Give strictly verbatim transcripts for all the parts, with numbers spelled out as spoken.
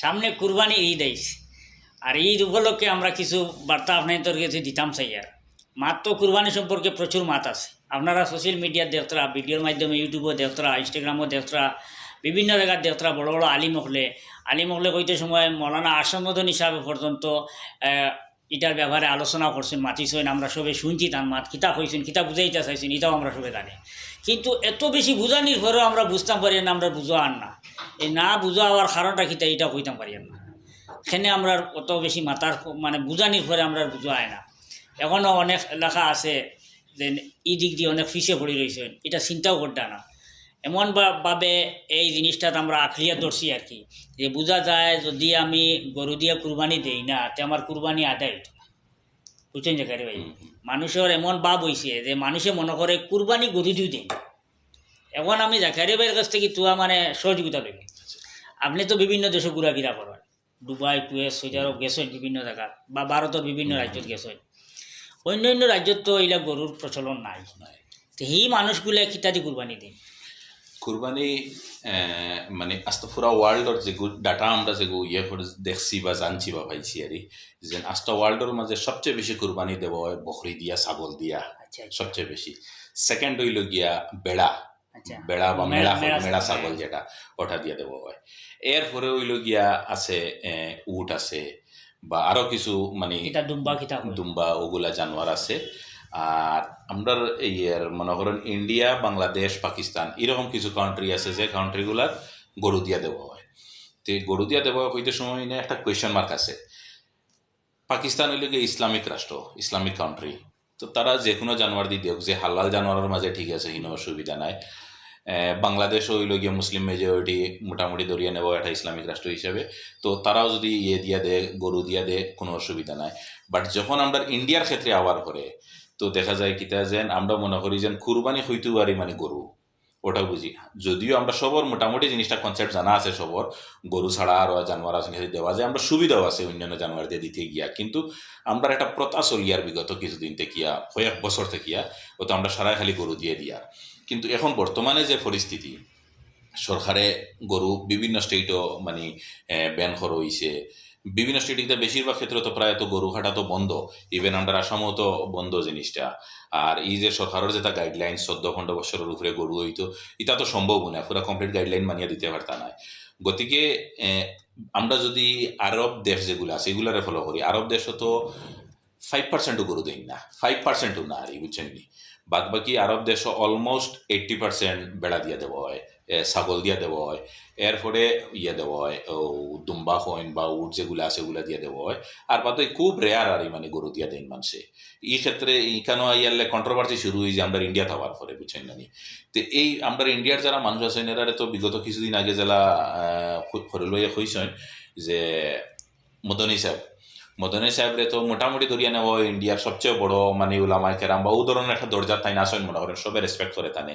সামনে কুরবানি ঈদ আইছে, আর ঈদ উপলক্ষে আমরা কিছু বার্তা আপনাইন্তর গেছে দিতাম চাইয়ার। মাত তো কুরবানি সম্পর্কে প্রচুর মাত আছে, আপনারা সোশ্যাল মিডিয়াত দেখতরা, ভিডিওর মাধ্যমে ইউটিউবও দেখতরা, ইনস্টাগ্রামও দেখতরা, বিভিন্ন জাগাত দেখতরা, বড় বড় আলিম অকলে, আলিম অকলে কইতে সময় মৌলানা আশরাফ মদনী সাহেব পর্যন্ত, আহ, ইটার ব্যাপারে আলোচনা করছইন, মাতিছইন, আমরা সবে শুনছি তান মাত, কিতা কইছইন, কিতা বুঝাইতা চাইছইন, ইটাও আমরা সবে জানি। কিন্তু এত বেশি বুঝানির পরেও আমরা বুঝতাম পারি না, আমরা বুঝা আর না। এই না বুঝা হওয়ার কারণটা কিতা, ইটা কইতাম পারি না। এখানে আমরা অত বেশি মাতার, মানে, বুঝানির পরে আমরা বুঝা হয় না। এখনো অনেক এলাকা আছে যে ই দিক দিয়ে অনেক পিছে পড়ি রইছইন, ইটা চিন্তাও করতা না। এমন বা-, ভাবে এই জিনিসটাত আমরা আঁকড়িয়া ধরছি আর কি, যে বুঝা যায় যদি আমি গরু দিয়া কুরবানি দেই না, তে আমার কুরবানি আদায় হইতো না। বুঝছইন জাকারি ভাই? হুম, হুম। মানুষর এমন ভাব অইছে যে মানুষে মনে করে কুরবানি গরু দিও দেই। এখন আমি জাকারি ভাইর কাছ থাকি তুয়া মানে সহযোগিতা লইমু। আপনে তো বিভিন্ন দেশো ঘুরাফিরা করইন, দুবাই, কুয়েত, সৌদি আরব গেছইন বিভিন্ন জাগাত, বা ভারতর বিভিন্ন হুম, রাজ্যত হুম। গেছইন। অইন্য অইন্য রাজ্যত তো ইলা গরুর প্রচলন নাই। নাই। তে হি মানুষগুলা কিতা দি কুরবানি দেইন? কুরবানি, আহ, মানে, আস্তা পুরা ওয়ার্ল্ডর যেগু ডাটা আমরা যেগু ইয়ে করে দেখছি বা জানছি বা পাইছি আর কি, যে আস্তা ওয়ার্ল্ডর মাঝে সবচেয়ে বেশি কুরবানি দেওয়া হয় বকরি দিয়া, ছাগল দিয়া, আচ্ছা, আচ্ছা। সবচেয়ে বেশি। সেকেন্ড অইলো গিয়া বেড়া, আচ্ছা। বেড়া বা মেড়া, মেড়া, মেড়া মেড়া ছাগল। ছাগল যেটা, ওটা দিয়া দেওয়া হয়। এরপরে অইলো গিয়া আছে, আহ, উট আছে, বা আরো কিছু, মানে, কিতা দুম্বা কিতা কয়? দুম্বা ওগুলা জানোয়ার আছে। আর আমরার এই এর মনে করেন ইন্ডিয়া, বাংলাদেশ, পাকিস্তান, এরকম কিছু কান্ট্রি আছে যে কান্ট্রিগুলার গরু দিয়া দেওয়া হয়। তে গরু দিয়া দেওয়া হয় কইতে সময় না একটা কোয়েশ্চেন মার্ক আছে। পাকিস্তান অইলো গিয়া ইসলামিক রাষ্ট্র, ইসলামিক কান্ট্রি, তো তারা যে কোনো জানোয়ার দি দেউক, যে হালাল জানোয়ারর মাঝে ঠিক আছে, কোনো অসুবিধা নাই। আহ, বাংলাদেশও অইলো গিয়া মুসলিম মেজরিটি, মোটামুটি ধরিয়া নেওয়া একটা ইসলামিক রাষ্ট্র হিসাবে, তো তারাও যদি ইয়ে দিয়া দে, গরু দিয়া দে, কোনো অসুবিধা নাই। বাট যখন আমরা ইন্ডিয়ার ক্ষেত্রে আবার করে, তো দেখা যায় কিতা যেন আমরা মনে করি যেন কুরবানি হইতে পারি মানে গরু, ওটা বুঝি। যদিও আমরা সবর মোটামুটি জিনিসটা কনসেপ্ট জানা আছে সবর, গরু ছাড়া আরো জানোয়ার আছে, দেওয়া যায়, আমরা সুবিধাও আছে অন্যান্য জানোয়ার দিয়ে দিতে গিয়া, কিন্তু আমরা একটা প্রথা চলিয়ার বিগত কিছুদিন থাকিয়া, কয়েক বছর থাকিয়া, ও তো আমরা সারাই খালি গরু দিয়ে দিয়ার। কিন্তু এখন বর্তমানে যে পরিস্থিতি, সরকারে গরু বিভিন্ন স্টেটও মানে, আহ, ব্যান করা হইছে। বিভিন্ন স্টেট ইতা বেশিরভাগ ক্ষেত্রে তো প্রায় তো গরু কাটা তো বন্ধ, ইভেন আমরা আসামও তো বন্ধ জিনিসটা। আর এই যে সরকারের যেটা গাইডলাইন, চোদ্দ পনেরো বছরের উপরে গরু হইতো, এটা তো সম্ভব না, পুরা কমপ্লিট গাইডলাইন মানিয়া দিতে পারতা না। গতিকে, আহ, আমরা যদি আরব দেশ যেগুলো আছে, এগুলারে ফলো করি, আরব দেশও তো ফাইভ পার্সেন্টও গরু দেন না, ফাইভ পার্সেন্টও না আর, বুঝছেন নি? বাদ বাকি আরব দেশও অলমোস্ট এইট্টি পার্সেন্ট বেড়া দিয়া দেওয়া হয়, এ, ছাগল দিয়া দেওয়া হয়, এরপরে ইয়ে দেওয়া হয়, ও, দুম্বা কইন বা উট যেগুলা আছে, ওগুলা দিয়া দেওয়া হয়। আর বাদে খুব রেয়ার আর, মানে, গরু দিয়া দেন মানুষে। এই ক্ষেত্রে এখানেও ইয়ারলে কন্ট্রোভার্সি শুরু হয়েছে আমরা ইন্ডিয়া থাকার পরে, বুঝছেন না নি? তো এই আমরা ইন্ডিয়ার যারা মানুষ আছেন, এরা তো বিগত কিছুদিন আগে জেলা, আহ, খু-, খরে লইয়া কইছেন যে মদনী সাহেব, মদনী সাহেবরে তো মোটামুটি ধরিয়া নেওয়া হয় ইন্ডিয়ার সবচেয়ে বড়, মানে, উলামায়ে কেরাম বা ও ধরনের একটা দরজা তাইন আছেন, মনে করেন সবে রেসপেক্ট করে তানে।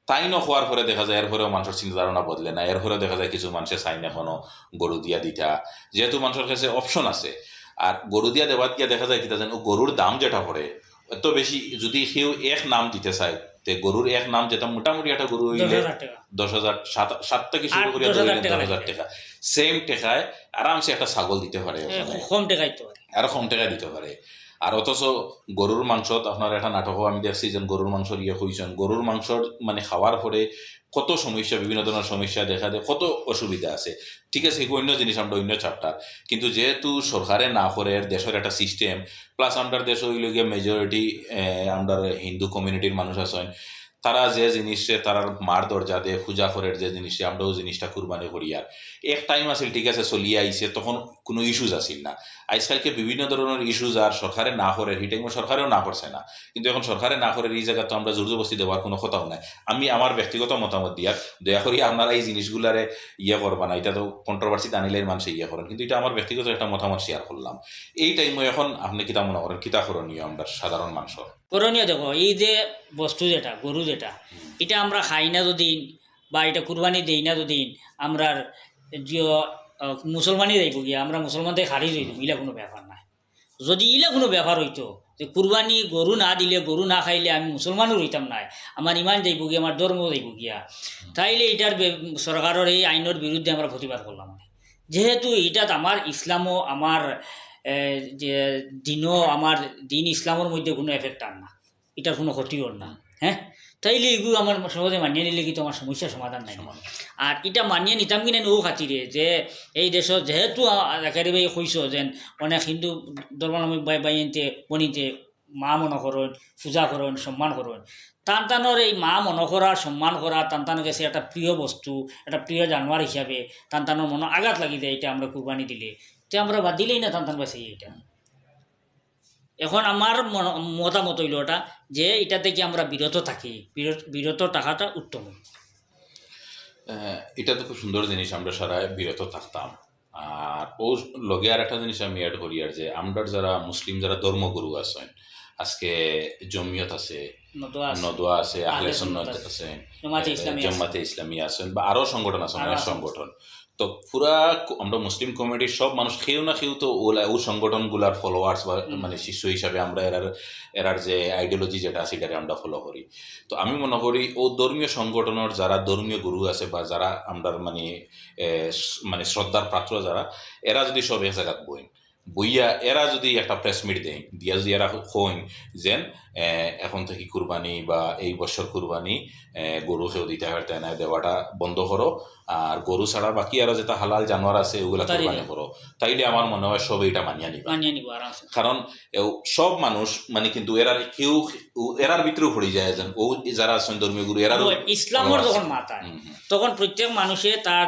তাইন হওয়ার পরে দেখা যায় এরপরেও মানুষের চিন্তা ধারণা বদলে না, এরপরেও দেখা যায় কিছু মানুষে চাইন এখনো গরু দিয়া দিতা, যেহেতু মানুষের কাছে অপশন আছে। আর গরু দিয়া দেওয়াত গিয়া দেখা যায় কিতা জানো, গরুর দাম যেটা পড়ে এত বেশি, যদি কেউ এক নাম দিতে চায়, তে গরুর এক নাম যেটা মোটামুটি একটা গরু হইলে দশ হাজার টাকা। দশ হাজার, সাত, সাত থেকে শুরু আট, করিয়া দশ হাজার ধরে নেন টাকা দশ হাজার লাগে। টাকা। সেম টাকায় আরামসে একটা ছাগল দিতে পারে এ, ওখানে। কম টাকায় তো পারে। আরো কম টাকায় দিতে পারে। আর অথচ গরুর মাংসত আপনার একটা নাটকও আমি দেখছি, যে গরুর মাংস ইয়ে কইছেন, গরুর মাংসর মানে খাওয়ার পরে কত সমস্যা, বিভিন্ন ধরনের সমস্যা দেখা দেয়, কত অসুবিধা আছে। ঠিক আছে, এগু অন্য জিনিস, আমরা অন্য চ্যাপ্টার। কিন্তু যেহেতু সরকারে না করে, দেশের একটা সিস্টেম, প্লাস আমরার দেশে হইল গিয়া মেজরিটি আমরার হিন্দু কমিউনিটির মানুষ আছেন, তারা যে জিনিসে তারার মার দরজা দে পূজা করের, যে জিনিসে আমরাও জিনিসটা কুরবানি করি। আর এক টাইম আছিল, ঠিক আছে, চলিয়া আইছে, তখন কোনো ইস্যুজ আছিল না। আজকালকে বিভিন্ন ধরনের ইস্যুজ আর সরকারে না করে, সেই টাইমও সরকারেও না করছে না, কিন্তু এখন সরকারে না করে এই জায়গা তো আমরা জোর জবরদস্তি দেওয়ার কোনো কথাও নাই। আমি আমার ব্যক্তিগত মতামত দিয়ার, দয়া করি আপনারা এই জিনিসগুলারে ইয়ে করবা না, এটা তো কন্ট্রোভার্সি টানিলে মানুষে ইয়ে করেন, কিন্তু এটা আমার ব্যক্তিগত একটা মতামত শেয়ার করলাম। এই টাইমও এখন আপনি কিতা মনে করেন, কিতা করণীয় আমরা সাধারণ মানুষের? করণীয় দেখো, এই যে বস্তু যেটা, গরু যেটা, এটা আমরা খাই না যদি, বা এটা কুরবানি দেই না যদি, আমরার যে, আহ, মুসলমানই যাইব গিয়া, আমরা মুসলমান থেকে খারিজ হয়ে যাবো, ইলা কোনো ব্যাপার নাই। যদি ইলা কোনো ব্যাপার হইতো যে কুরবানি গরু না দিলে, গরু না খাইলে আমি মুসলমানও রইতাম না, আমার ইমান যাইব গিয়া, আমার ধর্ম যাইব গিয়া, তাইলে এটার বে-, সরকারের এই আইনের বিরুদ্ধে আমরা প্রতিবাদ করলাম। যেহেতু ইটাত আমার ইসলামও, আমার, এ, যে দিনও, আমার দিন ইসলামর মধ্যে কোনো এফেক্ট আর না, ইটার কোনো ক্ষতি অর না, হ্যাঁ, তাইলে ইগু আমার সহজে মানিয়া নিলে কিন্তু আমার সমস্যার সমাধান নাই। আর ইটা মানিয়া নিতাম কিনা ও খাতিরে যে এই দেশো যেহেতু আ-, জাকারি ভাই কইছো যে অনেক হিন্দু ধর্মাবলম্বী ভাই, ভাই এনতে বনিতে মা মনো করইন, পূজা করইন, সম্মান করইন, তান তানর এই মা মনো করা, সম্মান করা, তান তানর গেছে একটা প্রিয় বস্তু, একটা প্রিয় জানোয়ার হিসাবে তান তানর মনো আঘাত লাগি যায়, এটা আমরা কুরবানি দিলে, তে আমরা বাদ দিলেই না তান তান গেছে এটা। এখন আমার মন-, মতামত অইলো ওটা যে এটা থেকে আমরা বিরত থাকি, বিরত, বিরত থাকাটা উত্তম। আহ, এটা তো খুব সুন্দর জিনিস, আমরা সারায় বিরত থাকতাম। আর ও লগে আর একটা জিনিস আমি অ্যাড করি, আর যে আমরার যারা মুসলিম যারা ধর্মগুরু আছেন, আজকে জমিয়ত আছে, নদওয়া আছে, নদওয়া আছে, আহলে আহলে সুন্নত সুন্নত আছে, আছেন, জমাতে এ, ইসলামী আছে। জমাতে ইসলামী আছেন বা আরো সংগঠন আছে, আরো অনেক আছে। সংগঠন। তো পুরা ক-, আমরা মুসলিম কমিউনিটির সব মানুষ কেউ না কেউ তো ওলা-, ও সংগঠনগুলার ফলোয়ার্স বা হুম। মানে শিষ্য হিসাবে আমরা এরার, এরার যে আইডিওলজি যেটা আছে এটারে আমরা ফলো করি। তো আমি মনে করি ও ধর্মীয় সংগঠনের যারা ধর্মীয় গুরু আছে বা যারা আমরার মানে, এ, স-, মানে শ্রদ্ধার পাত্র যারা, এরা যদি সব এক জায়গাত বইন, বইয়া এরা যদি একটা প্রেস মিট দেয়, দিয়া যদি এরা কইন যেন, এ, এখন থেকে কুরবানি বা এই বছর কুরবানি, এ, গরু কেউ দিতা পারতা নায়, দেওয়াটা বন্ধ করো, আর গরু ছাড়া বাকি আরো যেটা হালাল জানোয়ার আছে ওগুলা তারই কুরবানি দেয়। করো, তাইলে আমার মনে হয় সব এটা মানিয়া নিবা। মানিয়া নিব আরামসে। কারণ এও সব মানুষ মানে কিন্তু এরার কেউ এরার ভিতরেও পড়ি যায় যেন ও যারা আছেন ধর্মীয় গুরু এরারও ওই ইসলামর ফলোয়ার্স যখন আছে। মাথায়, হুম, হুম। তখন প্রত্যেক মানুষে তার,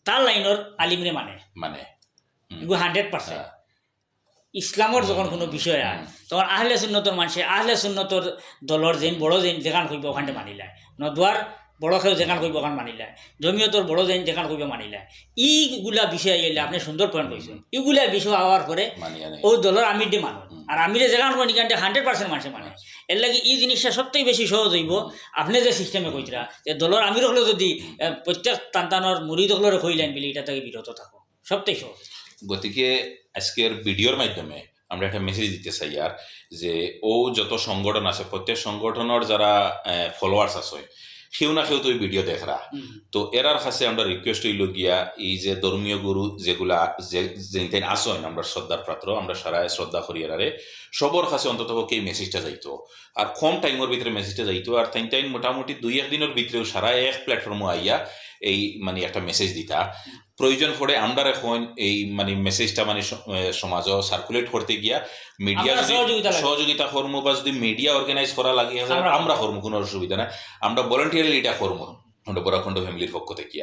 তার লাইনর আলিমরে মানে, মানে এগু হান্ড্রেড পার্সেন্ট। হ্যাঁ। ইসলামর যখন কোনো বিষয় আয়, হুম। তখন আহলে সুন্নতর মানুষে আহলে সুন্নতর দলর যেন বড় যেন যেখান কইবা ওখানটা মানিলায়, নদওয়ার বড় কেউ যেখান কইবা ওখান মানিলায়, জমিয়তর বড় যেন যেখান কইবা মানিলায়। ইগুলা বিষয় আইলে আপনি সুন্দর পয়েন্ট কইছেন। ইগুলা বিষয় আওয়ার পরে মানিয়া নেই। ও দলর আমিররে মানুন, হুম। আর আমিরে যেখান কই নিকানটা হান্ড্রেড পার্সেন্ট মানুষে মানে। এর লাগি ই জিনিসটা সবথেকে বেশি সহজ হইব। আপনি যে সিস্টেমে কইতরা যে দলর আমির হকলে যদি, আহ, প্রত্যেক তান্তানোর মুরিদ হকলরে কইলেন বলে এটা থেকে বিরত থাকো, সবথেকে সহজ। গতিকে আজকের ভিডিওর মাধ্যমে আমরা একটা মেসেজ দিতে চাই আর যে ও যত সংগঠন আছে, প্রত্যেক সংগঠনের যারা, আহ, ফলোয়ার্স আছে, কেউ না কেউ তো এই ভিডিও দেখরা। হুম। তো এরার কাছে আমরা রিকোয়েস্ট হইল গিয়া, এই যে ধর্মীয় গুরু যেগুলা, যে, যেইন আছেন আমরা শ্রদ্ধার পাত্র, আমরা সারায় শ্রদ্ধা করি এরারে, সবর কাছে অন্তত পক্ষে এই মেসেজটা যাইতো। আর কম টাইমের ভিতরে মেসেজটা যাইতো, আর তাইন তাইন মোটামুটি দুই এক দিনের ভিতরেও সারা এক প্ল্যাটফর্মে আইয়া এই মানে একটা মেসেজ দিতা। প্রয়োজন পড়ে আমরা এখন এই মানে মেসেজটা মানে স-, এ, সমাজও সার্কুলেট করতে গিয়া মিডিয়া আমরা যদি সহযোগিতা লাগবে। সহযোগিতা করবো বা যদি মিডিয়া অর্গানাইজ করা লাগে, আমরা আমরা করবো, কোনো অসুবিধা নাই। আমরা ভলেন্টিয়ারলি এটা করবো। আমরা বরাকণ্ঠ ফ্যামিলির পক্ষ থেকে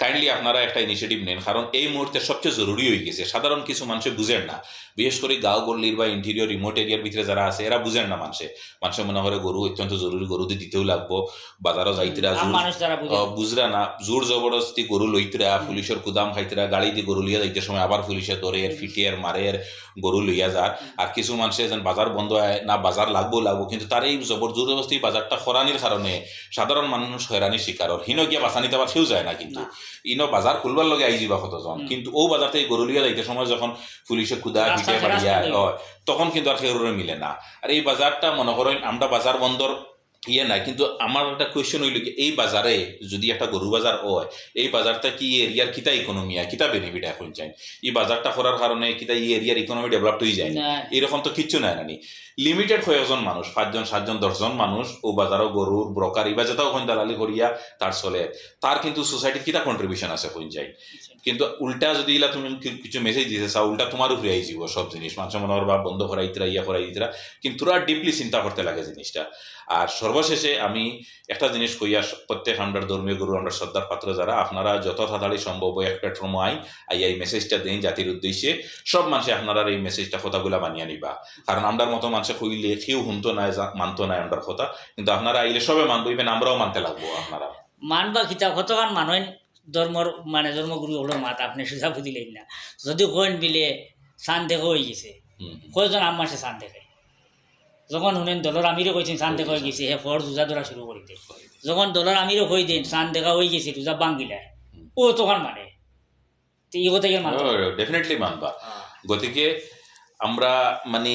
কাইন্ডলি আপনারা একটা ইনিশিয়েটিভ নেন, কারণ এই মুহূর্তে সবচেয়ে জরুরি হয়ে গেছে। সাধারণ কিছু মানুষে বুঝেন না, বিশেষ করে গাঁও গল্লির বা ইন্টেরিয়র রিমোট এরিয়ার ভিতরে যারা আছে এরা বুঝেন না। মানুষে, মানুষে মনে করে গরু অত্যন্ত জরুরি, গরু দিয়ে দিতেও লাগবো, বাজারও যাইতরা, আম জোর, মানুষ যারা বুঝে। আহ, বুঝরা না, জোর জবরদস্তি গরু লইতরা, পুলিশের কুদাম খাইতরা, গাড়ি দিয়ে গরু লইয়া যাইতে সময় আবার পুলিশে ধরে, ফিটিয়ার মারের, গরু লইয়া যার। আর কিছু মানুষে যেন বাজার বন্ধ হয় না, বাজার লাগবো লাগবো, কিন্তু তার এই জবর জোরদস্তি বাজারটা খরানির কারণে সাধারণ মানুষ হয়রানির শিকার হয়। হিনো গিয়া বাঁচানিতে আবার কেউ যায় না, কিন্তু না। ইনো বাজার খুলবার লগে আইজিবা কতজন, হুম। কিন্তু ও বাজার থেকে গরু লইয়া যাইতে সময় যখন পুলিশে কুদা রাস্তা পিঠে ছেড়ে বাড়িয়া আসতে হয়, তখন কিন্তু আর কেউরে মিলে না। আর এই বাজারটা মনে করেন আমরা বাজার বন্দর ইয়ে নাই, কিন্তু আমার একটা কোয়েশ্চন হইল কি, এই বাজারে যদি একটা গরু বাজার হয়, এই বাজারটা কি এরিয়ার কিতা ইকোনমি আর কিতা বেনিফিট এখন চাই? এই বাজারটা করার কারণে কিতা এই এরিয়ার ইকোনমি ডেভেলপড হয়ে যায় না? না। এরকম তো কিচ্ছু নাই না নি। লিমিটেড কয়েকজন মানুষ, পাঁচজন, সাতজন, দশজন মানুষ ও বাজারও গরুর ব্রোকার ইবা যেটাও কোন দালালি করিয়া তার চলে, তার কিন্তু সোসাইটির কিতা কন্ট্রিবিউশন আছে কোন চাই? কিন্তু উল্টা যদি ইলা তুমি কি-, কিছু মেসেজ দিতে চাও, উল্টা তোমার উপরে আই যাব সব জিনিস। মানুষ মনে করবা বন্ধ করাই দিতরা, ইয়া করাই দিতরা, কিন্তু তোরা ডিপলি চিন্তা করতে লাগে জিনিসটা। আর সর্বশেষে আমি একটা জিনিস কইয়া স-, প্রত্যেক আমরা ধর্মীয় গুরু, আমরা শ্রদ্ধার পাত্র যারা, আপনারা যত তাড়াতাড়ি সম্ভব হয় এক প্ল্যাটফর্মে আই, আই এই মেসেজটা দেন জাতির উদ্দেশ্যে। সব মানুষে আপনারা এই মেসেজটা কথাগুলা মানিয়া নিবা, কারণ আমরার মতো মানুষে কইলে কেউ শুনতো না, যা-, মানতো না আমরার কথা, কিন্তু আপনারা আইলে সবে মানবো, ইভেন আমরাও মানতে লাগবো আপনারা। মানবা কিতা কতক্ষণ মানুষ ধর্মর মানে ধর্মগুরু হকলর মাত আপনি সুজা বুঝিলেন না। যদি কইন বিলে চান দেখা হয়ে গেছে, হুম, হুম। কয়জন আম মাসে চান দেখে? যখন শুনেন দলর আমিরে কইছেন চান দেখা হয়ে গেছে, হে ফর জুজা ধরা শুরু করি দেয়। যখন দলর আমিরে কই দেন চান দেখা হয়ে গেছে, রোজা ভাঙ্গিলায়, ও তখন মানে। তো এই কথা কি মানতে হবে? ডেফিনেটলি মানবা। হ্যাঁ। গতিকে আমরা মানে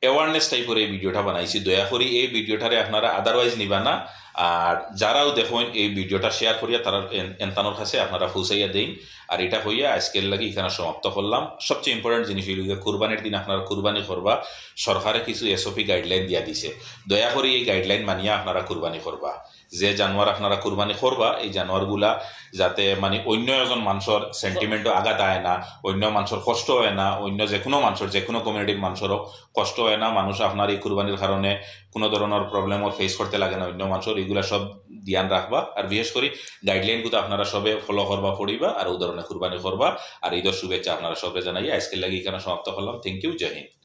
অ্যাওয়ারনেস টাইপর এই ভিডিওটা বানাইছি। দয়া করি এই ভিডিওটারে আপনারা আদারওয়াইজ নিবা না। আর যারাও দেখইন এই ভিডিওটা শেয়ার করিয়া তারা এন- এনতানোর কাছে আপনারা পৌঁছাইয়া দেইন। আর এটা কইয়া আজকের লাগি এখানে সমাপ্ত করলাম। সবচেয়ে ইম্পর্টেন্ট জিনিস হইল গিয়া কুরবানির দিন আপনারা কুরবানি করবা, সরকারে কিছু এসওপি গাইডলাইন দিয়া দিছে। দয়া করি এই গাইডলাইন মানিয়া আপনারা কুরবানি করবা। যে জানোয়ার আপনারা কুরবানি করবা, এই জানোয়ারগুলা যাতে মানে অন্য একজন মানুষের সেন্টিমেন্টও আঘাত আয় না, অন্য মানুষের কষ্ট হয় না, অন্য যে কোনো মানুষের, যে কোনো কমিউনিটির মানুষেরও কষ্ট হয় না, মানুষ আপনার এই কুরবানির কারণে কোনো ধরনের প্রবলেমও ফেস করতে লাগে না অন্য মানুষের। এগুলা সব ধ্যান রাখবা। আর বিশেষ করি গাইডলাইনগুলো আপনারা সবে ফলো করবা, পড়িবা, আর ওই ধরনের কুরবানি করবা। আর ঈদের শুভেচ্ছা আপনারা সবরে জানাই। আজকের লাগি এখানে সমাপ্ত করলাম। থ্যাংক ইউ, জয় হিন্দ।